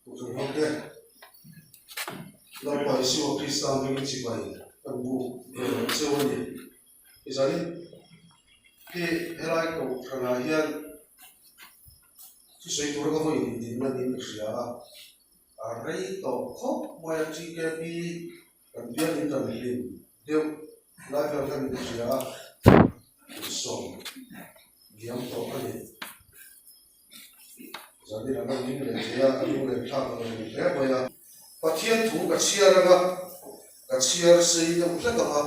Kohhran hote, Lalpa Isua Krista hmingin chibai kan buk ve lo cheu a ni. Tichuanin khi helai kohhranah hian thusawi tura ka vawi nih dinna niin ka hria a, a rei tawh khawp mai a TKP kan bialin kan hlim deuh lai vel khan ka hria a, sawm diam tawh a ni. Zanin an rawn ding leh thei a, a lung leh thlak ang reng hle mai a. Pathian thu ka chhiar ang a, ka chhiar sei deuh hlek ang a,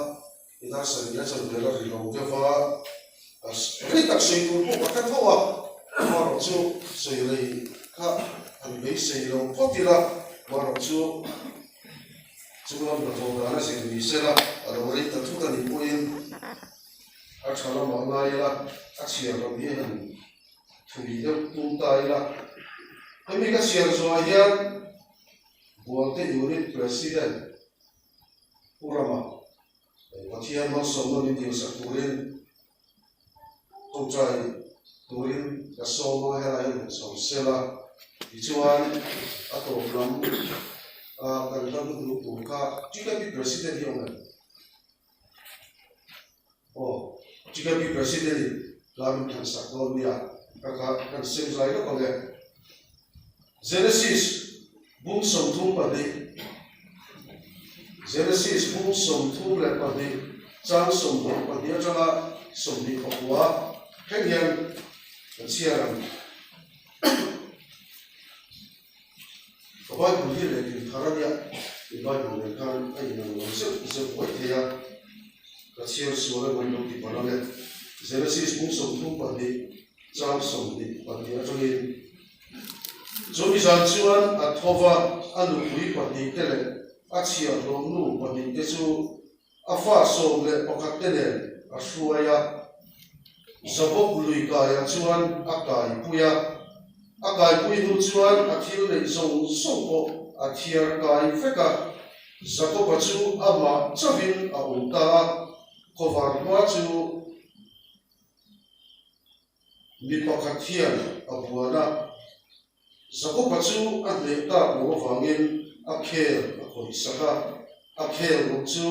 i darsan in a chawn vel a ri lo deuh va, rei tak sawi tur pawh ka hre tho a, amaherawh chu sawi rei kha han beisei lo phawt ila, amaherawh chu chunglam hnathawh dan a zir ni sela, a lo rei ta thut a nih pawhin a tha lamah ngai ila, a chhiar lam hi han Thui deuh tum ta ila. Hemi ka chhiar zawhah hian Bualte Unit President Pu Rama Pathian malsawmna min dilsak turin tawngtai turin ka sawm a, helai hian han sawm sel a. Tichuan a tawp lam a kan hla hnuhnung tur kha TKP President hi a awm em? Aw, TKP President in hla min thlan sak dawn nia, ka kha kan sem zai lawk ang e. Genesis bung 32 Genesis bung 32 chang 22 atanga 29 thleng hian kan chhiar ang. Ka Bible hi lehkhin thar a nia, i Bible nen khan a inang lo zeuh zeuh mai thei a, ka chhiar sual emaw in lo ti palh ang e. Genesis bung 32 chang 22 atangin, Chumi zan chuan a tho va, a nupui pahnih te leh a chhiahhlawh nu pahnih te chu a fa 11 te nen a hruai a. Zabawk lui kaiah chuan a kaipui a, a kaipui hnu chuan a thil neih zawng zawng pawh a thiar kai vek a. Jakoba chu amah chauhin a awm ta a, khawvar hma chu mi pakhat hian a buan a. Jakoba chu a hneh tak lo avangin a khel a khawih sak a, a khel bawk chu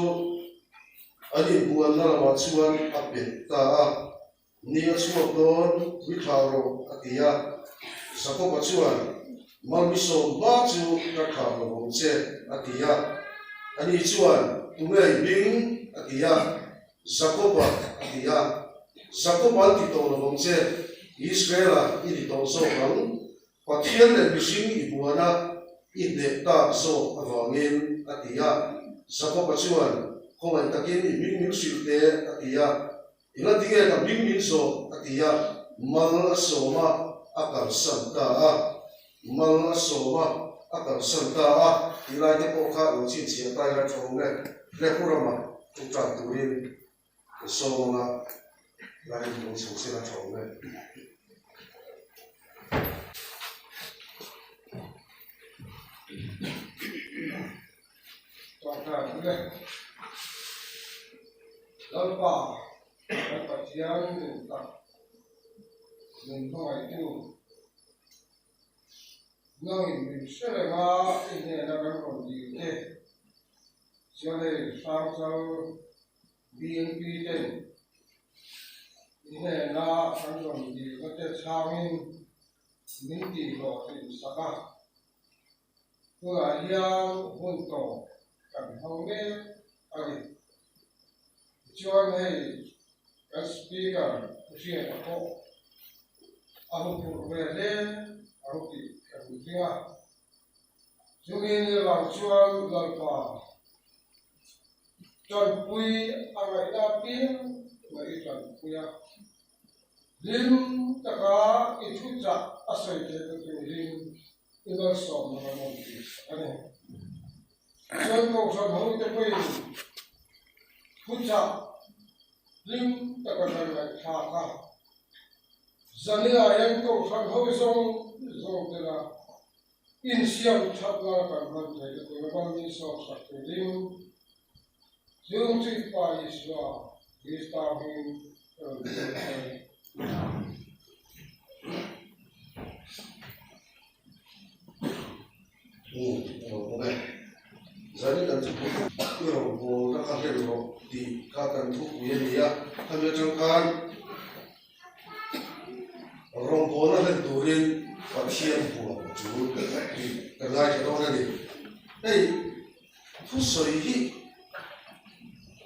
An inbuanna lamah chuan a pet ta a, Ni a chhuak dawn, mi thlah rawh, a ti a. Jakoba chuan, Mal mi sawm hma chu ka thlah lo ang che, a ti a. Ani chuan, Tunge i hming? a ti a. Jakoba, a ti a. Jakoba an ti tawh lo ang che, Israela i ni tawh zawk ang. Pathian leh mihring i buana i hneh tak zawk avangin, a ti a. Jakoba chuan, Khawngaih takin i hming min hrilh teh, a ti a. Enga tinge ka hming min zawh? a ti a. Mal a sawm a, a kalsan ta a. Mal a sawm a, a kalsan ta a tih lai te pawh kha lo chhinchhiah ta ila tha awm e. Hlehpu rama ṭawngṭai turin ka sawm ang a, lai in lo chho sela tha awm e. Chawhṭan ule Lalpa kan Pathian duh tak min hmangaihtu nangin min hre reng a i hnena kan rawn dil te chuan hei Hrangchal BNP ten i hnena kan rawn dilna te chhangin min tihhlawhtlin sak a, tunah hian hun tawp kan hmang mek a ni. Tichuan hei kan Speaker Pu Hriata pawh a huphurh ve hle ang tih kan ring a, chumi ni vang chuan Lalpa Tanpui a ngaihna apiang mai i tanpui a, hlim taka i thuchah a sawi theihna turin i malsawmna kan rawn tih sak a ni. Chuan Kohhran hote pawhin thuchah hlim taka kan ngaihthlak a, zaninah hian Kohhran ho zawng zawng tela Insiam that nana kan hman theih na tur a min sawk sak turin Chung Chief Pa Isua Krista hmingin ka rawn dil a ni. Umm a lo bawk e. Zanin kan thupui i rawngbawlna kha hlen rawh tih kha kan thupui a ni a, khami atang khan rawngbawlna hlen turin Pathian huam a tul tih kan ngaithla dawn a ni. Hei thusawi hi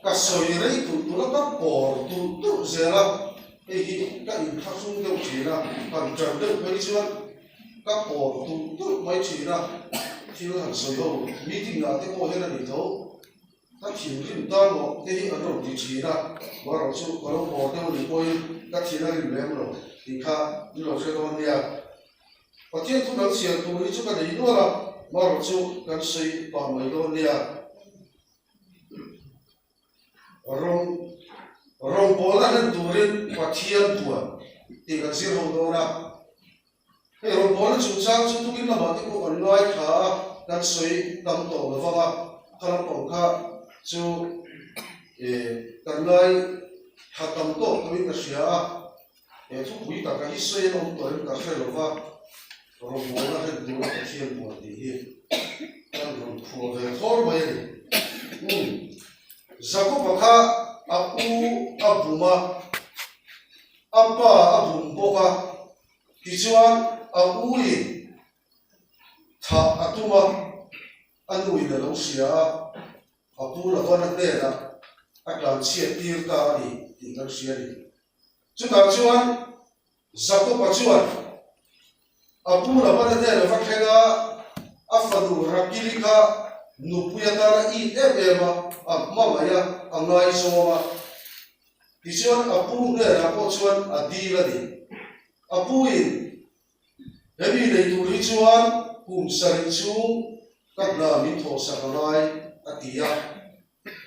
ka sawi rei tulh tulh a, ka pawr tulh tulh zel a, hei hi ka inthlahrung deuh thin a, han tan deuh phei chuan Ka pawr tulh tulh mai thin a, thil han sawi ho meeting ah te pawh hian a ni tho. Ka thinrim ta maw te hi an rawn ti thin a, marawh chu ka lo pawr deuh a nih pawhin ka thin a rim lem lo tih kha in lo hre dawn nia. Pathian thu dang chhiar tur hi chu ka nei nual a, marawh chu kan sawi pah mai dawn nia. Rawng rawngbawlna hlen turin Pathian buan tih kan zir ho dawn a. Hei rawngbawlna chungchang chu tukin lamah te pawh kan ngaithla a, kan sawi tam tawh lo vang a, kha lampang kha chu ih kan ngaithla tam tawk tawhin ka hria a. He thupui taka hi sawi an awm tawhin ka hre lo va, rawngbawlna hlen tura Pathian buan tih hi kan rawn phuah ve thawr mai a ni. Umm, Jakob-a kha a u a bum a, a pa a bum bawk a, tichuan a uin thah a tum a, a nuin a lo hria a, a pu Labana hnenah a tlanchhiat tir ta a ni tih kan hria a ni. Chutah chuan Jakob-a chuan a pu Labana hnenah va thleng a, a fanu Rakili kha nupui atana it em em a, a hmangaih a, a ngaizawng a. Tichuan a pu hnenah pawh chuan a dil a ni. A puin Hemi nei tur hi chuan kum sarih chhung ka hna min thawhsak a ngai, a ti a.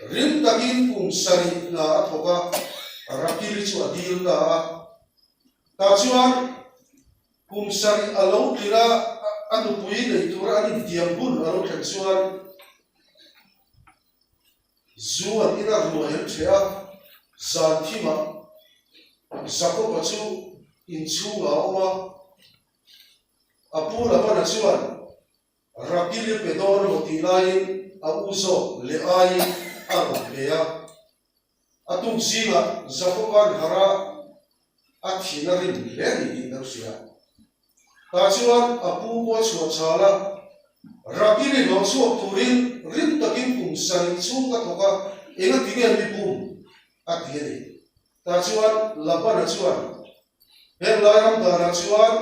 Rim takin kum sarih hna a thawk a, Rakili chu a dil ta a. Tah chuan kum sarih a lo tlir a, a nupui nei tura an intiam hun a lo thlen chuan Zu an ina ruai an ṭheh a, zan thimah Jakob-a chu inchhungah a awm a. A pu Labana chuan Rakili pe dawn emaw tih laiin a u zawk leh aiin a rawn pe a. A tuk zingah Jakob-a'n harh a, a thin a rim hle a ni tih kan hria. Tah chuan a pu pawh a chhuah chhal a, Rakili hlawh chhuak turin rim takin kum sarih chhung ka thawk a, engati nge mi bum? a ti a ni. Tah chuan Labana chuan, Heng lai ram danah chuan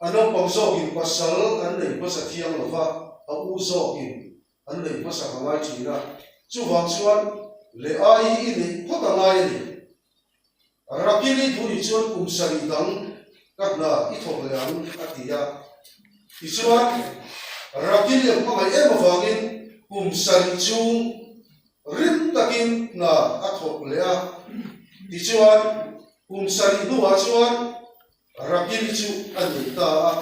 a naupang zawkin pasal an nei hmasa thiang lo va, a u zawkin an nei hmasa ka ngai thin a, chuvang chuan leh ai hi i neih phawt a ngai a ni. Rakili duh nih chuan kum sarih dang ka hna i thawk leh ang a ti a. Tichuan Rakili a hmangaih em avangin kum sarih chhung rim takin hna a thawk leh a. Tichuan kum sarih hnuah chuan Rakili chu a nei ta a,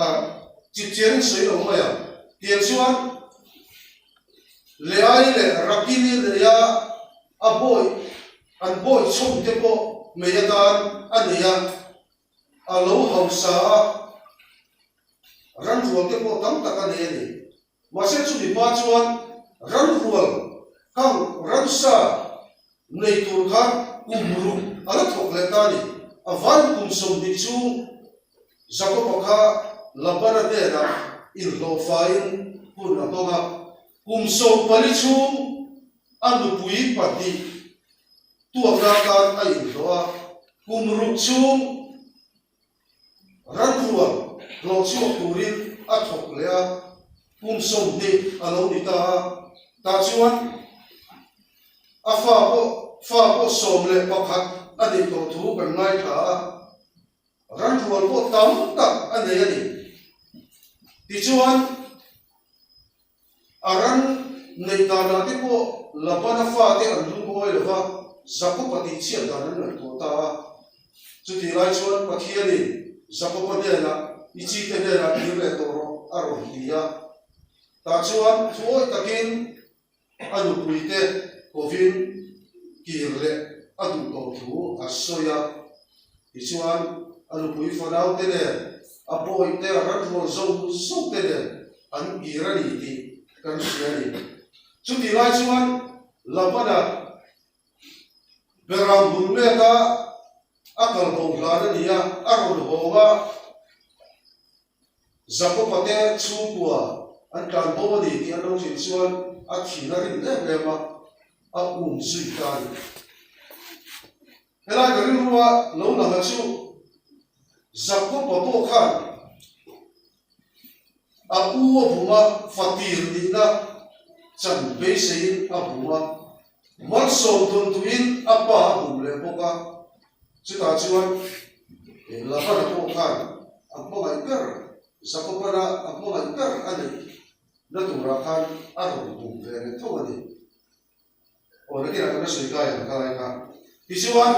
a chipchian in sawi lo mai ang. Tiang chuan Leai leh Rakili neia a bawi an bawi chhawm te pawh mei atan a nei a, a lo hausa a, ranrual te pawh tam tak a nei a ni. Mahse chumi hma chuan ranrual kang ransa nei tur khan kum ruk a la thawk leh ta a ni. A vain kum 20 chhung Jakob-a kha Labana hnenah inhlawhfaiin hun a hmang a. Kum 14 chhung a nupui pahnih tuakna atan a inhlawh a. Kum ruk chhung Ranrual hlawh chhuak turin a thawk leh a, kum 20 a lo ni ta a, tah chuan a fa pawh fa pawh 11 a neih tawh thu kan ngaithla a, ranrual pawh tam tak a nei a ni. Tichuan. A ran neih danah te pawh Labana fate an lungawi lo va, Jakob-a tihchhiat dan an ngaihtuah ta a. Chutih lai chuan Pathianin Jakob-a hnenah, I chite hnenah kir leh tawh rawh, a rawn ti a. Tah chuan thuawih takin a nupuite kovin kir leh a duh tawh thu a sawi a. Tichuan, a nupui fanaute nen. A bawihte a ran rual zo zo te nen an kir a ni tih kan hria a ni. Chutih lai chuan Labana Beram bul meka a kal bo hlan a ni a, a rawn hawng a, Jakoba te chhungkua an tlan bo a ni tih an lo hrilh chuan a thin a rin em em a, a um zui ta a ni. Helai ka rilrua lo lang a chu Jakoba pawh khan a u a bum a, fatir nihna chan beiseiin a bum a, malsawm dawn tuin a pa a bum leh bawk a, chutah chuan Labana pawh khan a hmangaih ber, Jakobana a hmangaih ber a neih na turah khan a rawn bum ve leh tho a ni. Aw nakinah kan la sawi kai ang ka lai kha. Tichuan,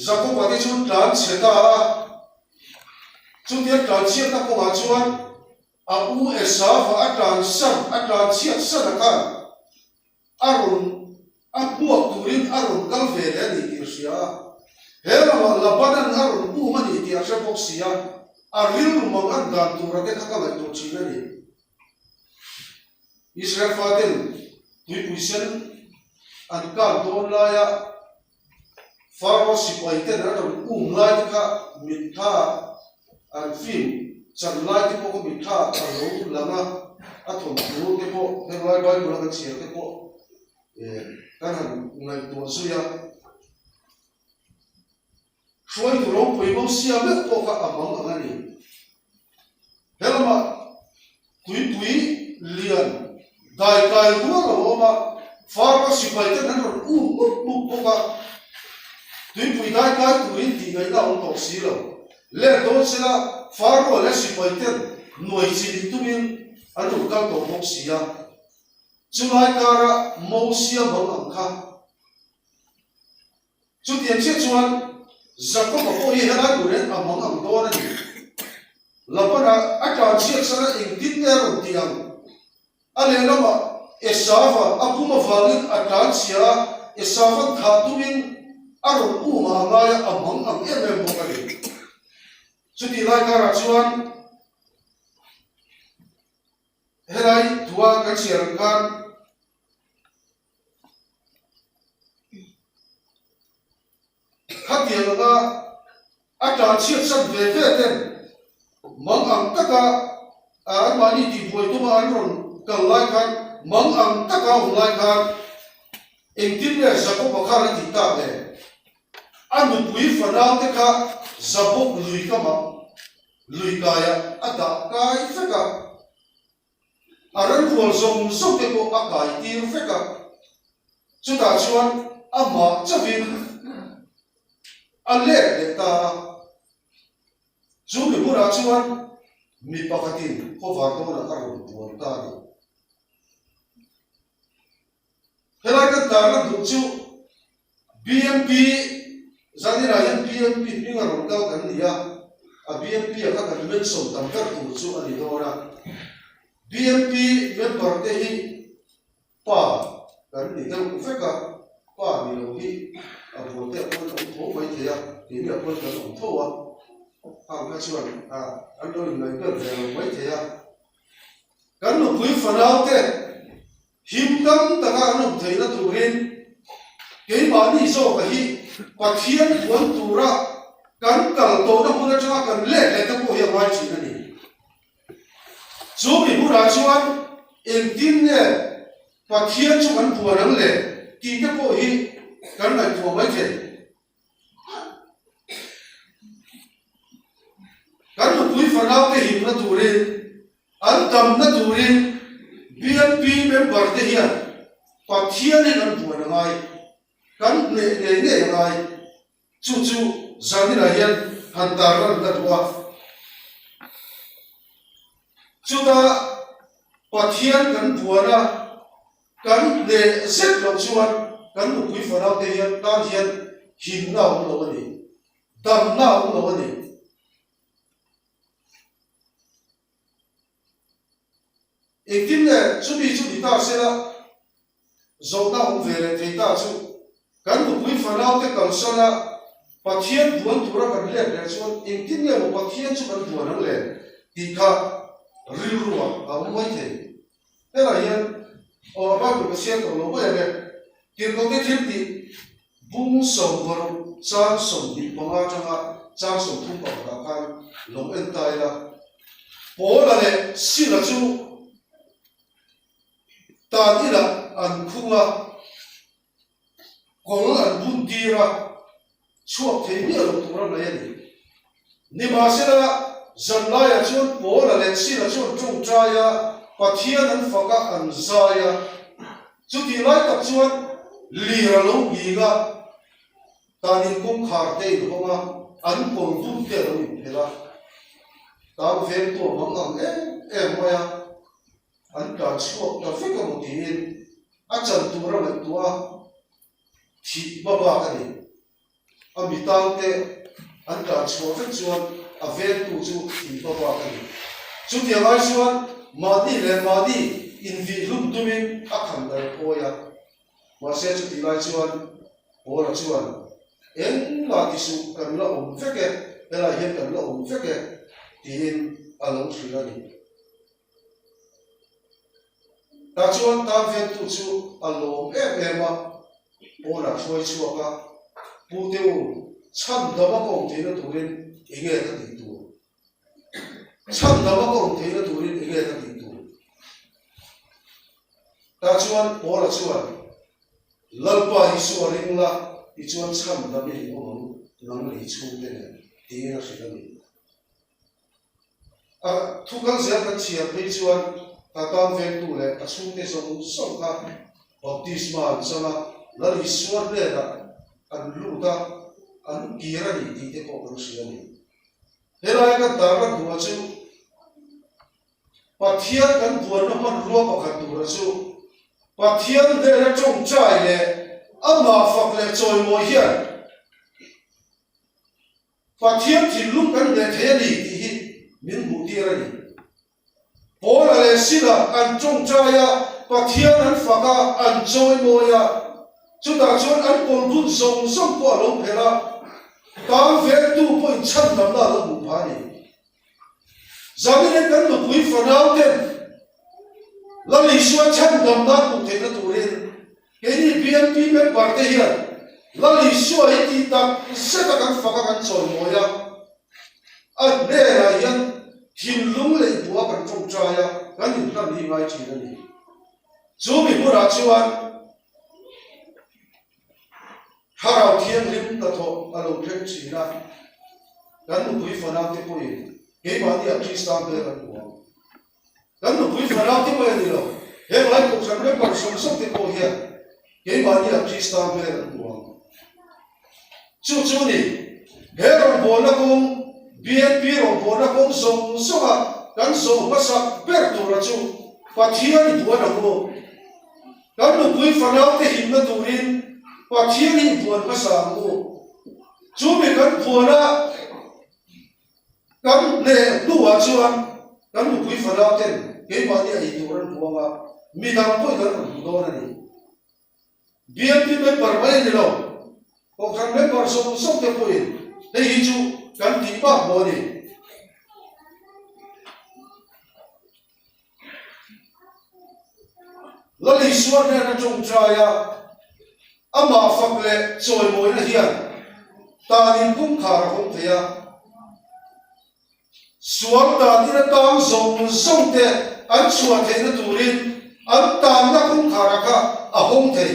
Jakoba te chu tlan chhe ta a, chutia tlan chhiatna kawngah chuan a u Esauva a tlan san, a tlan chhiat san a khan a rawn a hmuak turin a rawn kal ve leh a ni tih a hria a. He ramah Labanan a rawn um a ni tih a hre bawk si a, a rilru mang an dan tura te kha ka ngaihtuah thin a ni. Israel faten tuipui sen an kak dawn laia Pharaoh sipaiten an rawn um lai te kha mitthla an film chan lai te pawh kha mitthla a lo lang a, a thawmhnaw te pawh helai Bible a kan chhiar te pawh kan han ngaihtuah zui a. Hruaitu ropui Mosia meuh pawh kha a mang ang a ni. He lamah tuipui lian daikai rual a awm a, Faro sipaiten an rawn um mup mup bawk a. Tuipui daikai turin tih ngaihna a awm tawh si lo. Let dawn sela Faro leh sipaiten nuai chi nih tumin an rawn kal tawh bawk si a. Chulai kara Mosia mang ang kha Chutiang chiah chuan Jakob-a pawh hi helai tur hian a mang ang dawn a ni. Labana a tlan chhiat san a engtin nge a rawn ti ang? A lehlamah Esauva a pum avangin a tlan chhia a, Esauva'n thah tumin a rawn um a ngai a, a mang ang em em bawk a ni. Chutih lai karah chuan helai thua kan chhiar ang khan, Khatiang anga a tlan chhiat san ve ve ten mang ang taka anmahni tihbuai tuma an rawn kal lai khan mang ang taka a awm lai khan engtin nge Jakob-a khan a tih tak le? A nupui fanau te kha Jabok lui kamah lui kaiah a dah kai vek a. A remrual zawng zawng te pawh a kai tir vek a, chutah chuan amah chauhin a let leh ta a. Chu mi hmunah chuan mi pakhatin khawvar dawnah a rawn buan ta a ni. Helai kan tarlan duh chu BMP, zaninah hian BMP hming a rawn kal kan ni a, a BMP a kha kan mention tam ber tur chu a ni dawn a. BMP member te hi pa kan ni deuh vek a, pa ni lo hi a bual te ah pawhin a awm tho mai thei a, keini ah pawhin kan awm tho a, khang kha chuan an lo inngaihbel ve lo mai thei a. Kan nupui fanau te him dam taka an awm theihna turin keimahni zawka hi Pathian puan tura kan kal tawhna hmun atanga kan let leh te pawh hi a ngai thin a ni. Chu mi hmunah chuan engtin nge Pathian chu kan puan ang le tih te pawh hi kan ngaihtuah mai thei. Kan nupui fanaute himna turin, an damna turin BNP member te hian Pathian hi kan buan a ngai, kan hneh ngei ngei a ngai. Chu chu zaninah hian han tarlan ka duh a. Chuta Pathian kan buan a. Kan hneh zet loh chuan kan nupui fanaute hian tan hian himna a awm lo a ni, damna a awm lo a ni. Engtin nge chumi chu ni ta sela zawhna awm ve leh thei ta chu kan nupui fanaute kalsana. Pathian buan tura kan let leh chuan engtin nge maw Pathian chu kan buan ang le tih kha rilruah a awm mai thei. Helaiah hian aw a Bible ka chhiar tawh lo mai ang e. Tirhkohte thil tih bung 16 chang 25 atanga chang 31 ah khan lo en ta ila. Paula leh Sila chu tan inah an khung a. Kawl an bun tir a, chhuak thei miah lo tur a ngaih a ni. Nimahsela, zanlaiah chuan Paula leh Sila chuan tawngtai a, Pathian an fak a, an zai a. Chutih lai tak chuan lir a lo nghing a, tanin kawngkhar te inhawng a, an kawl bun te a lo inphelh a. Tang veng tu a mang ang em em mai a. An tlan chhuak ta vek a maw tiin a chan tur a ngaihtuah a, thih hma bak a ni. A mi tangte an tlan chhuah vek chuan a vengtu chu thih hma bak a ni. Chutiang ai chuan mahni leh mahni invihhlum tumin a khan dal phawi a. Mahse chutih lai chuan Paula chuan, Engmah ti suh, kan la awm vek e, helai hian kan la awm vek e, tiin a lo hrilh a ni. Tah chuan tan ventu chu a lawm em em a, pawnah hruai chhuak a, Pu te u, chhan dam a ka awm theihna turin enge ka tih tur? Chhan dam a ka awm theihna turin enge ka tih tur? Tah chuan Paula chuan, Lalpa Isua ring la, tichuan chhan dam i awm ang, nang lei chhungte nen, tiin a hrilh a ni. A thu kal zel kan chhiar phei chuan ka tan vengtu leh a chhungte zawng zawng kha baptisma an chang a, Lal Isua hnenah an lut a, an kir a ni tih te pawh kan hria a ni. Helaia kan tarlan duhah chu Pathian kan buaina hmanrua pakhat tura chu Pathian hnena tawngtai leh amah fak leh chawimawi hian Pathian thinlung kan hneh thei a ni tih hi min hmuhtir a ni. Paula leh Sila an tawngtai a, Pathian an fak a, an chawimawi a. Chutah chuan an kawlbun zawng zawng pawh a lo phelh a, tang vengtu pawhin chhandamna a lo hmuh phah a ni. Zanin kan nupui fanau ten Lal Isua chhandamna an hmuh theihna turin keini BMP member te hian Lal Isua hi tih tak zet a kan fak a kan chawimawi a, a hnenah hian thinlung leh bua kan tawngtai a, kan inhlan hi ngai thin a ni. Chu mi hmunah chuan Thlarau Thianghlim hnathawh a lo thleng thin a, kan nupui fanaute pawhin keimahni ah Krista hmel an hmu ang. Kan nupui fanaute mai a ni lo, heng lai kohhran member zawng zawng te pawh hian keimahni ah Krista hmel an hmu ang. Chu chu ni, he rawngbawlna kawng, BNP rawngbawlna kawng zawng zawnga kan zawh hmasak ber tura chu Pathian i buan ang u. Kan nupui fanaute himna turin Pathian hi buan hmasa ang u. Chumi kan buana kan hneh hnuah chuan kan nupui fanauten keimahni a ei tur an buang a, midang pawhin an rawn hmu dawn a ni. BMP member mai a ni lo, Kohhran member zawng zawng te pawhin hei hi chu kan tih bak maw a ni. Lal Isua hnena tawngtai a, amah fak leh chawimawina hian tanin kawngkhar a hawng thei a. Sual tanin a tang zawng zawng te an chhuah theihna turin an tanna kawngkhar kha a hawng thei.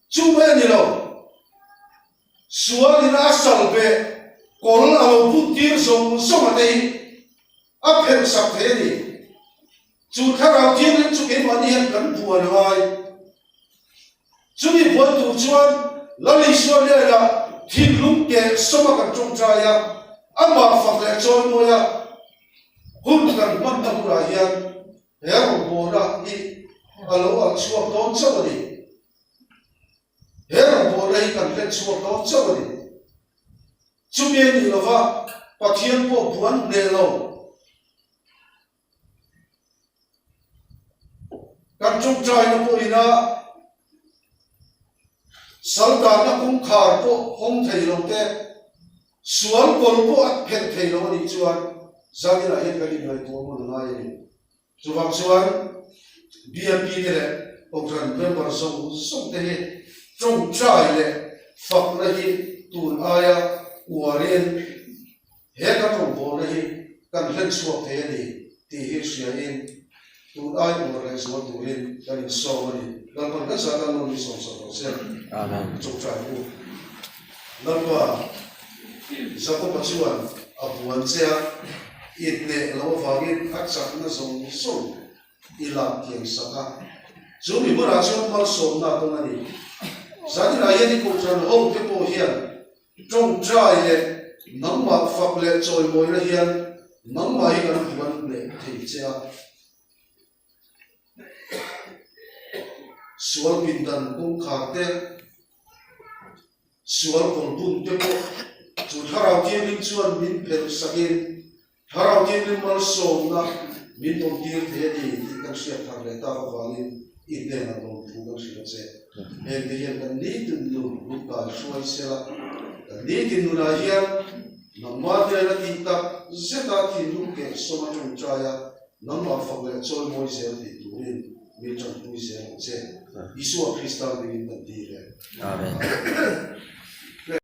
Chu mai a ni lo. Sualin a sal ve kawl a lo but tir zawng zawng a te hi a phelh sak thei a ni. Chu thlarau thianghlim chu keimahni hian kan buan a ngai. Chumi buan tur chuan Lal Isua hnenah thinlung keh sawma kan tawngtai a, amah fak leh chawimawi a hun kan hmanna hunah hian he rawngbawlna hi a lo alh chhuak dawn chauh a ni. He rawngbawlna hi kan hlen chhuak dawn chauh a ni. Chumi a nih lova Pathian pawh buan hneh lo. Kan tawngtaina pawhin a. Saltanna kawngkhar pawh hawng thei lo te, sual kawl pawh a phelh thei lo a nih chuan zaninah hian kan inngaihtuah hmun a ngai a ni. Chuvang chuan BMP te leh Kohhran member zawng zawng te hi tawngtai leh fakna hi tun aia uarin he kan rawngbawlna hi kan hlen chhuak thei a ni tih hi hriain tun ai uar leh zual turin kan insawm a ni. Lalpan kan zah tan nawn hi sawmsak rawh se. Amen. Tawngtai u. Lalpa, Jakoba chuan a buan che a, i hneh loh avangin a chakna zawng zawng i lak kiang sak a. Chu mi hmunah chuan malsawmna a dawng a ni. Zaninah hian i kohhran ho te pawh hian tawngtai leh nangmah fak leh chawimawina hian nangmah hi kan buan hneh thei che a. Sual pindan kawngkhar te, sual kawlbun te pawh chu Thlarau Thianghlim chuan min phelh sakin Thlarau Thianghlim malsawmna min awmtir thei a ni tih kan hriat thar leh tak avangin i hnenah lawmthu kan hrilh a che. Hengte hian kan nitin nun min kai hruai sela, kan nitin nunah hian nangmah hnena tih tak zeta thinlung kehsawm a tawngtai a, Nangmah fak leh chawi mawi zel thei turin min tanpui zel ang che. Isua Krista hmingin kan ti le. Amen.